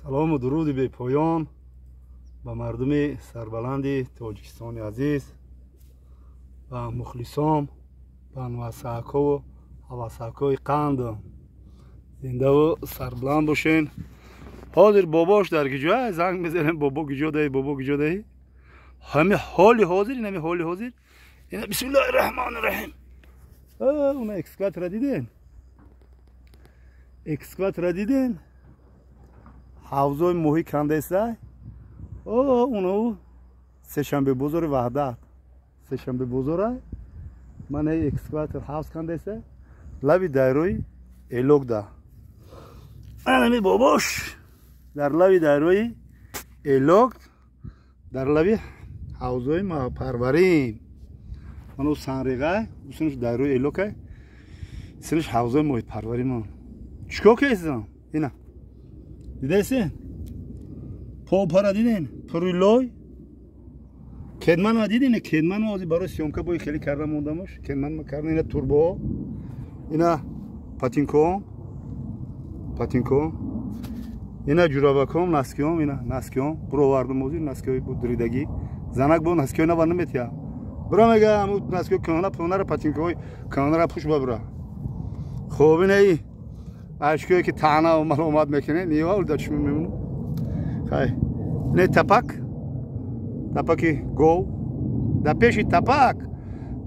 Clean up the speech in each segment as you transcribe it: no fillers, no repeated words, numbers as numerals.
Салому дуруди бепоён ба мардуми сарбаланди Тоҷикистони азиз, ба мухлисон, ба нуасаҳакову ҳавасҳакои қанд. Зиндаву сарбаланд бошен. Ҳозир бобош дар киҷоя? Занг мезанем, бобо киҷо даи, бобо киҷо даи? Ҳами ҳоли ҳозир, инами ҳоли ҳозир. Ина бисмиллоҳи раҳмони раҳим. Уна экскаватора диден? Экскаватора диден? Ҳавзои моҳӣ кандаеста? Уно сешанбе бозори Ваҳдат. Сешанбе бозора. Ман экскаватор ҳавз кандаеста. Лаби дайрои Элокда. Анами бобош дар лаби дайрои Элок, дар лаби ҳавзои парварим. Ману санреға, усунш дайрои Элока. Синш ҳавзои моҳипарваримон. Чикор кардам? Ина. Дидесин? Попара диден? Пурилой? Кедман дидин? Кедман ози барои съёмка бои хеле карда мондамош. Кедман карда ина турбо. Ина патинко. Патинко. Ина ҷурабаком, наскиём, ина наскиём. Буровардам ози наскиёи бу дуридагӣ. Занак бо наскиёи нава наметия. Бура мега аму наскиёи кӯҳна пӯнара патинкои кӯҳнара пуш ба бура. Хоб инаи ашкое ки таъна маломат мекунед, нива да чӣ мемонам. Хай. Не тапак. Тапаки гов. Да пеши тапак.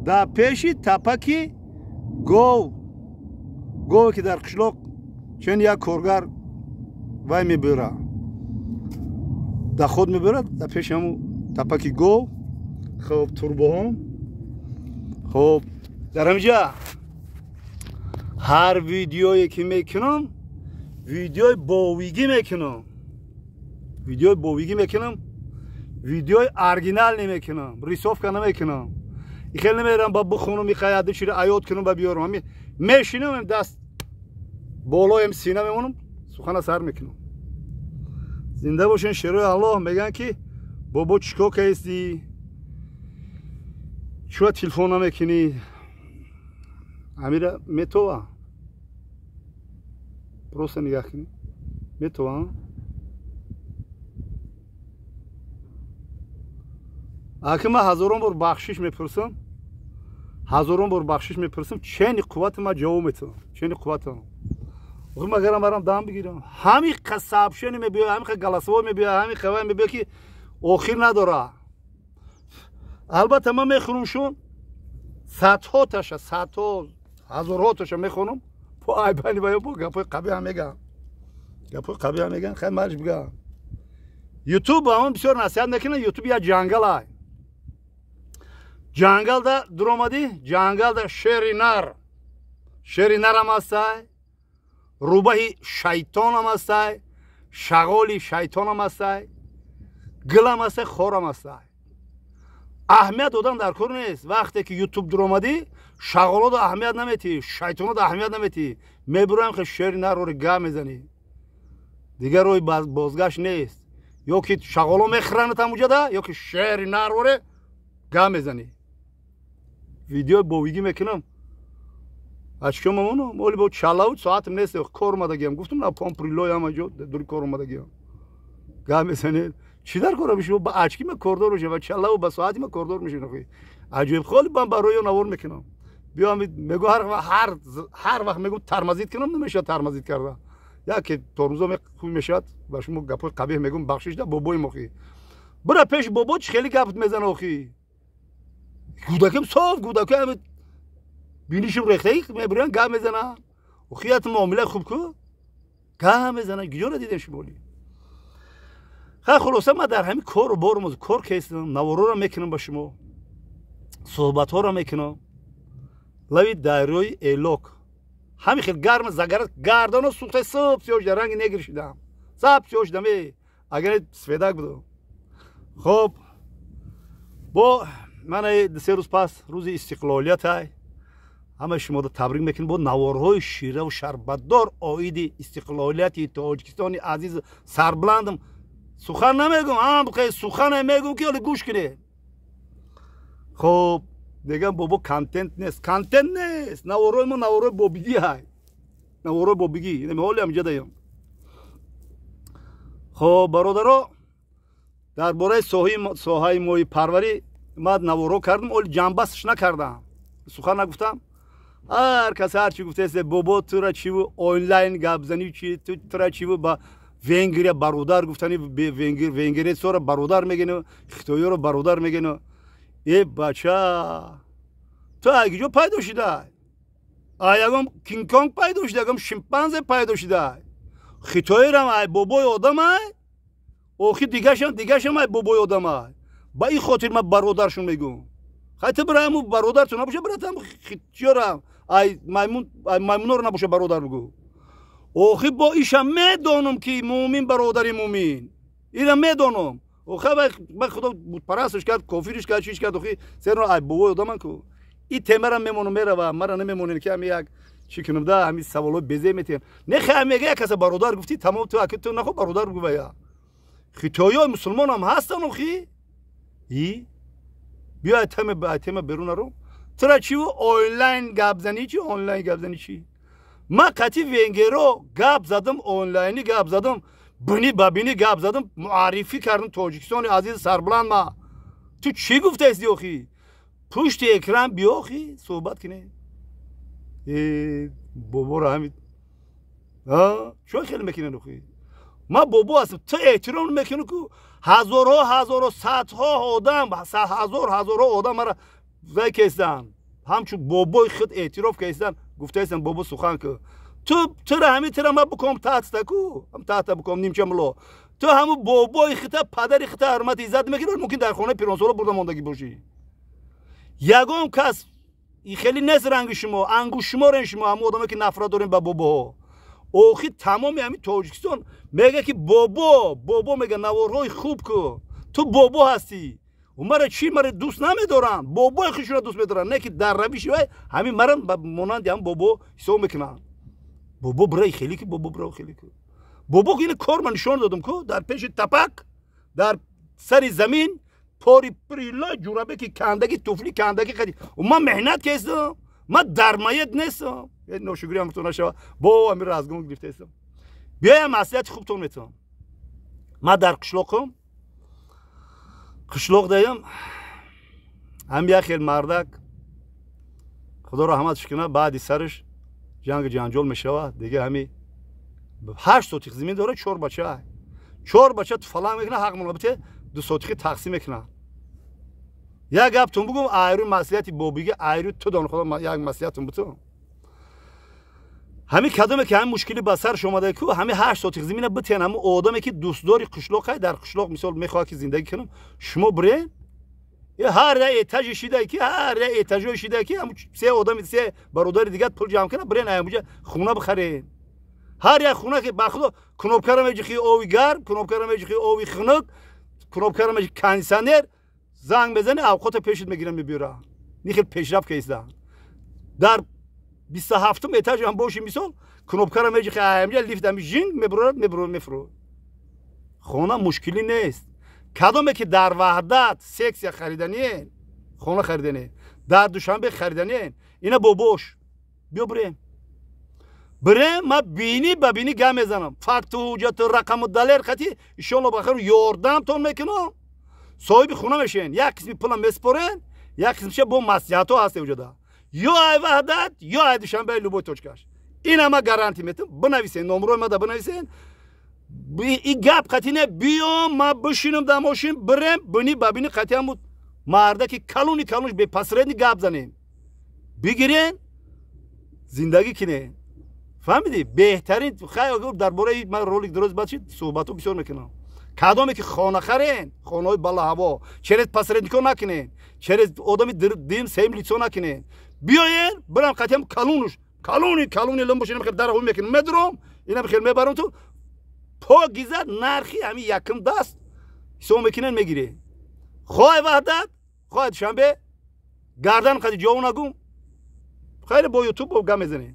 Да пеши тапаки гов. Гове ки дар қишлоқ чен як коргар вай мебира. Доход мебирад, да пеши ҳаму тапаки гов. Хоб турбоҳом. Хоб дар ҳаминҷа ҳар видеое ки мекунам, видеои бовигӣ мекунам. Видеои бовигӣ мекунам, видеои оригинал намекунам, рисовка намекунам. Ихел намерам ба бихонам, ихаяды чиро аёд кунам ба биёрам. Ҳами мешинам, даст болоем сина мемонам, сухана сар мекунам. Зинда бошен, шерои Аллоҳ. Мегӯянд ки бобо чикор кардӣ? Чура телефон намекунӣ? Амира метова? Просто нигоҳ кунӣ. Метова? Аки ман ҳазорон бор бахшиш мепурсам, ҳазорон бор бахшиш мепурсам, чени қуввати ман ҷавоб метавам, чени қувватам. Охир магарам барам дам бигирам. Ҳами сообщение мебиёяд, ҳами голосовой мебиёяд, ҳами хабар мебиёяд ки охир надора. Албатта ман мехонам шун садҳо таша, садҳо, ҳазорҳо таша мехонам. По айбани ва бо гапҳои қабиҳ ҳам мегӯям. Гапҳои қабиҳ ҳам мегӯям, хай марш бигӯям. Ютуб ба ман бисёр насиҳат мекунад, Ютуб як ҷангал ай. Ҷангалда дуромадӣ, ҷангалда шери нар. Шери нарам ҳастай, рӯбаҳи шайтонам ҳастай, шағоли шайтонам ҳастай, гилам ҳастай, хорам ҳастай. Аҳамият додан дар кор нест. Вақте ки Ютуб дуромадӣ, шағолода аҳамият наметӣ, шайтонода аҳамият наметӣ. Мебураем ки шери нарори га мезанӣ. Дигар роҳи бозгашт нест. Ё ки шағоло мехӯранад ҳамуҷада, ё ки шери нароре га мезанӣ. Видеои бовигӣ мекунам. Ачкё мамонам, оли бо чалаву соатам нест, кор омадагиам. Гуфтам на помприлой ҳама ҷо дури кор омадагиам. Га мезанед. Чӣ дар кора мешавад? Ба ачки ма кордор мешавад, ба чалаву ба соати ма кордор мешавад. Аҷоиб холи ман барои ё навор мекунам. Биё мегӯ ҳар вақт мегӯ тормозит кунам, намешавад тормозит карда. Яке тормозо хуб мешавад, ба шумо гапҳои қабеҳ мегӯм, бахшиш да бобои мохӣ. Бира пеши бобо чӣ хеле гап мезана охӣ. Гудакам соф, гудакам бинишим рехтаи мебурян гап мезана. Охӣ ят муомила хуб ку? Гап мезана. Куҷоро дидем шумоли? Хай хулоса ман дар ҳамин кору борум кор кестам, навороро мекунам ба шумо, суҳбатҳоро мекунам. Лаби дарёи Элок. Ҳамин хел гарм загарат гардоно сӯхта суб сиёҳ шуда, ранги негр шудам. Саб сиёҳ шудам, агар сфедак будам. Хоб бо ман се рӯз пас рӯзи истиқлолият ай. Ҳама шуморо табрик мекунем бо наворҳои шираву шарбатдор оиди истиқлолияти Тоҷикистони азиз сарбаландам. Сухан намегум, ам сухане мегум ки оли гӯш кунед. Хоб мегам бобо контент нест, контент нест. Наворои мо наворои бобигӣ ҳай. Наворои бобигӣ. Ҳоли ҳаминҷа даём. Хоб, бародаро, дар бораи соҳаи моҳипарварӣ ман наворо кардам, оли ҷамъбастш накардам, сухан нагуфтам. Ҳар кас ҳар чи гуфтааст: бобо, тура чиву онлайн гапзанӣ чи, тура чиву ба Венгрия бародар гуфтани, венгерецора бародар мегену, хитоёро бародар мегену. Э, бача, ту агиҷо пайдо шидай? А ягон Кинг-Конг пайдо шида, ягон шимпанзе пайдо шидай? Хитоирам ай бобои одамай, охи дигашам ай бобои одамай. Ба ин хотир ман бародаршон мегӯм. Хай, ту бира, ҳаму бародарту набоша, бира, чиёрам, ай маймун, ай маймуноро набоша, бародар бигӯ. Охи, бо иша медонам, ки муъмин бародари муъмин, ира медонам. Охи, ба худо бутпарастш кард, кофириш кард, чиш кард. Охи, серо ай бобои одаман ку. И темара мемонам, мерава, мара намемонем, ки ҳами як чӣ кунам да, ҳами саволҳои безе метиҳам. Не, хай, мега, як каса бародар гуфтӣ, тамом. Ту аки ту нахо бародар бигӯ. Вая хитоиёи мусулмонам ҳастан. Охи, и биё, ай тема берун наро. Тура чиву онлайн гапзанӣ чи, онлайн гапзанӣ чи? Ман қати венгеро гап задам, онлайнӣ гап задам, бини ба бини гап задам, муаррифӣ кардам Тоҷикистони азизи сарбуланд. Ма ту чӣ гуфтаисти? Охи, пушти экран биё, охи, суҳбат кинем. Боборо ҳами чо хеле мекунен? Охи, ман бобо ҳастам, ту эҳтиром мекунӣ ку. Ҳазорҳо, ҳазорҳо, садҳо одам, ҳазор ҳазорҳо одам мара вай кестанд, ҳамчун бобои худ эътироф кестанд, гуфтаистанд: бобо, сухан ку. Ту тура ҳами тура ма биком таҳта ку, ҳам таҳта биком нимча муло. Ту ҳаму бобои хита, падари хита ҳурмати иззат мекунӣ. Мумкин дар хонаи пиронсола бурда мондагӣ бошӣ. Ягон кас хеле нест ранги шумо, ангушшуморен шумо, ҳамун одаме ки нафрат дорем ба бобоҳо. Охи, тамоми ҳамин Тоҷикистон мега, ки бобо, бобо мега, наворҳои хуб ку, ту бобо ҳастӣ. Мара чӣ, мара дӯст намедоранд, бобои худшонро дӯст медоранд, не ки дар равиши вай ҳамин марам монанди ҳам бобо ҳисоб мекунанд. Бобо бираи хеле ки, бобо бира хеле ки, бобо ин кор ман нишон додам ку, дар пеши тапак, дар сари замин, пори прила, ҷурабеки кандаги, туфли кандаги қади. Ман меҳнат кестам, ман дармоед нестам. Ношукриам ту нашава, бо ҳамин разгон гирифтаистам. Биёям, маслиҳати хубтон метавам. Ман дар қишлоқам, қишлоқ даям, ҳам як хел мардак, худо раҳматш кунад, баъди сараш ҷанги ҷанҷол мешавад. Дига ҳами 8 сотих зимин дорад, чор бача, чор бача туфаланг мекунад, ҳақ мунобите 2 сотихи тақсим мекунад. Як гаптон бугум, айрӯи маслиҳати бобиги, айрӯи ту дон худо, як маслиҳатон бутун. Ҳамин кадоме ки ҳамин мушкилӣ ба сарш омада ку, ҳамин 8 сотих зимина битиҳан ҳамин одаме ки дӯстдори қишлоқай, дар қишлоқ мисол мехоҳад ки зиндагӣ кунам. Шумо бирен, ҳар як этажи шида ки, ҳар як этажои шида ки, се одами, се бародари дигар пул ҷамъ кунад, бирен, аямуҷа хона бихарен. Ҳар як хона ки, ба худо, кнопкара меҷихи, ови гарм, кнопкара меҷихи, ови хунук, кнопкара меҷихи, кондитсионер, занг мезани, авқота пешит мегирам, мебиёра. Нихел пешрафт каиста. Дар 27-ум этаж ҳам боши, мисол, кнопкара меҷихи, аямҷа лифт ами жинг мебурад, мебурад, мефурод. Хона мушкилӣ нест. Кадоме ки дар Ваҳдат секция хариданиен, хона хариданиен, дар Душанбе хариданиен, ина бобош биё, бирем, бирем, ма бинӣ ба бинӣ гап мезанам, факту, ҳуҷҷату, рақаму далел қати. Иншоалло, бахайр, ёрдамтон мекунам, соҳиби хона мешавен. Як қисми пулам месупорен, як қисмиша бо маслиҳатҳо ҳаст уҷода. Ё ай Ваҳдат, ё ай Душанбе, любой точкаш. Ина ма гарантия метам. Бинависен, номрои мада бинависен. И гап қати не, биём, ма бишинам дар мошин, бирем, бини ба бини қати ҳаму мардаки калони калонш бе посредник гап занем, бигирен, зиндагӣ кинен. Фаҳмидӣ? Беҳтарин. Хай, дар бораи ман ролик дуруст бачид, суҳбатҳо бисёр мекунам. Кадоме ки хона харен, хонаҳои балаҳаво, через посредникҳо накунен, через одами дим сеюм лицо накунен. Биёен, бирам қатиам калонуш, калони калони лам бошем, хел дараху мекунем, медуром, инам хел мебарам, ту покиза нархи ҳами якум даст ҳисоб мекунен, мегирен. Хоҳай Ваҳдат, хоҳай Душанбе, гардан қади ҷову нагум. Хайре, бо Ютуб бо гап мезанем.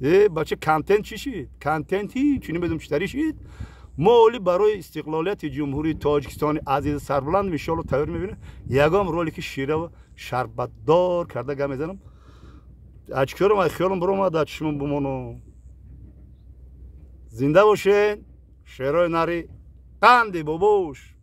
Э, бача, контент чӣ шид? Контент ҳич намедонам чӣ тари шид. Мо оли барои истиқлолияти Ҷумҳурии Тоҷикистони азизи сарбуланд, иншоалло, тайёр мебинем. Ягон ролики шираву шарбатдор карда гап мезанам. Ачкёрам, ай хиёлам биромад, дар чишмам бимонам. Зинда бошед. Шерои нари қанди бобош.